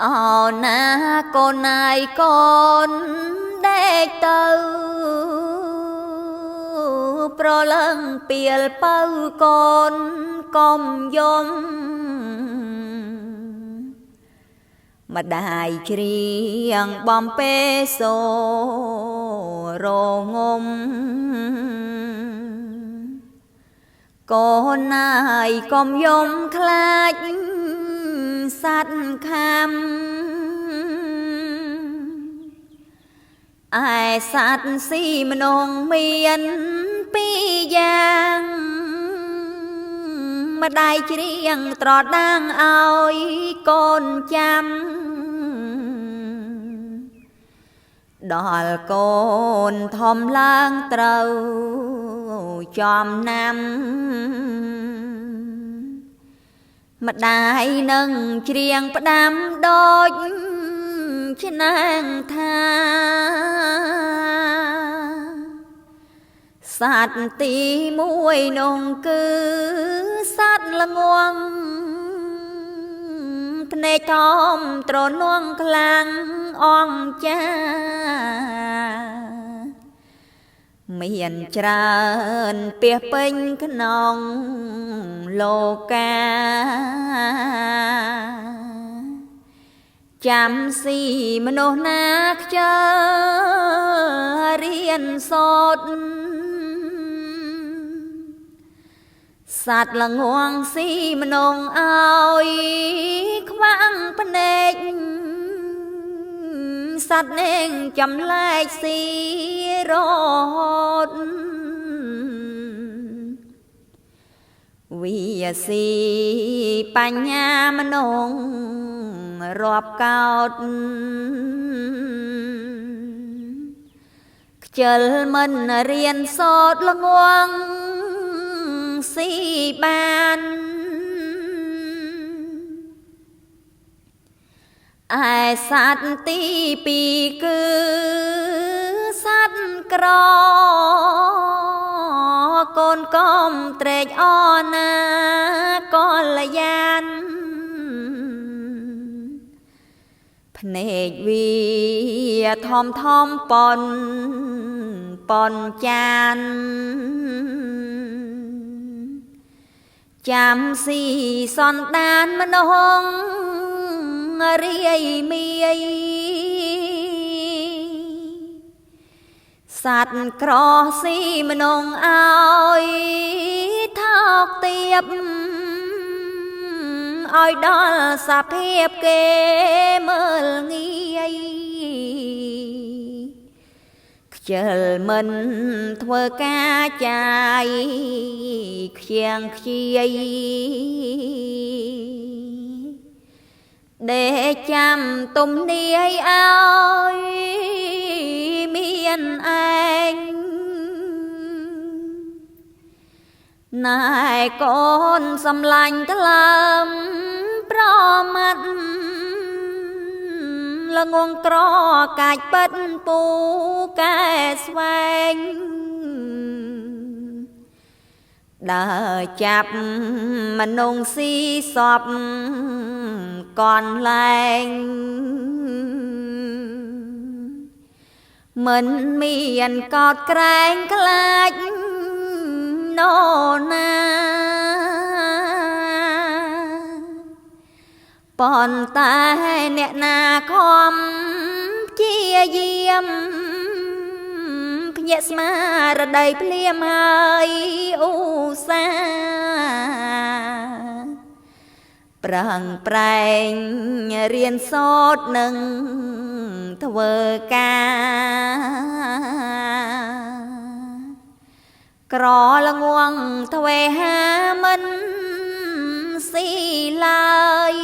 អោណាកូនណាយកូនដេកទៅប្រឡឹងពីលពៅកូនកុំយំម្ដាយច្រៀងបំពេសូរងំកូនណាយកុំយំខ្លាចសត្វខំឯសត្វស៊ីម្នងមានពីរយ៉ាងម្ដាយច្រៀងត្រដាងឲ្យកូនចាំដល់កូនធំឡើងត្រូវចំណាំម្ដាយនឹងច្រៀងផ្ដាំដូចឆ្នាំងថាសត្វទីមួយនងគឺសត្វល្ងងភ្នែកធំត្រនងខ្លាំងអងចាមានច្រើនពាសពេញក្នុងលោកាចាំស៊ីមនុស្សណាខ្ជិលរៀនសូត្រសត្វល្ងងស៊ីម្នងឲ្យខ្វាំងភ្នែកសត្វនេងចម្លែកស៊ីរហូតវាស៊ីបញ្ញាម្នងរាប់កោតខ្ជិលមិនរៀនសូត្រល្ងងស៊ីបានឯសត្វទីពីរគឺសត្វក្រកូនកុំត្រេកអរណាកល្យានភ្នែកវាធំធំប៉ុនប៉ុនចានចាំស៊ីសន្តានម្នងរាយមីយសត្វក្រស៊ីម្នងឲ្យថោកទាបឲ្យដល់សភាពគេមើលងាយខ្ជិលមិនធ្វើការចាយខ្ជាងខ្ជាយដេកចាំទំនាយឲ្យមានឯងណែកូនសំឡាញ់ថ្លើមប្រមាត់ល្ងងក្រកាច់បិទពូកែស្វែងដើរចាប់មនុស្សស៊ីសពកនលែងមិនមានកោតក្រែងខ្លាចណូណាប៉ុន្តែអ្នកណាខំជាយាមភ្ញាក់ស្មារតីភ្លាមហើយឧស្សាហ៍ប្រឹងប្រែងរៀនសូត្រនឹងធ្វើការក្រល្ងងទ្វេហាមិនស៊ីឡើយ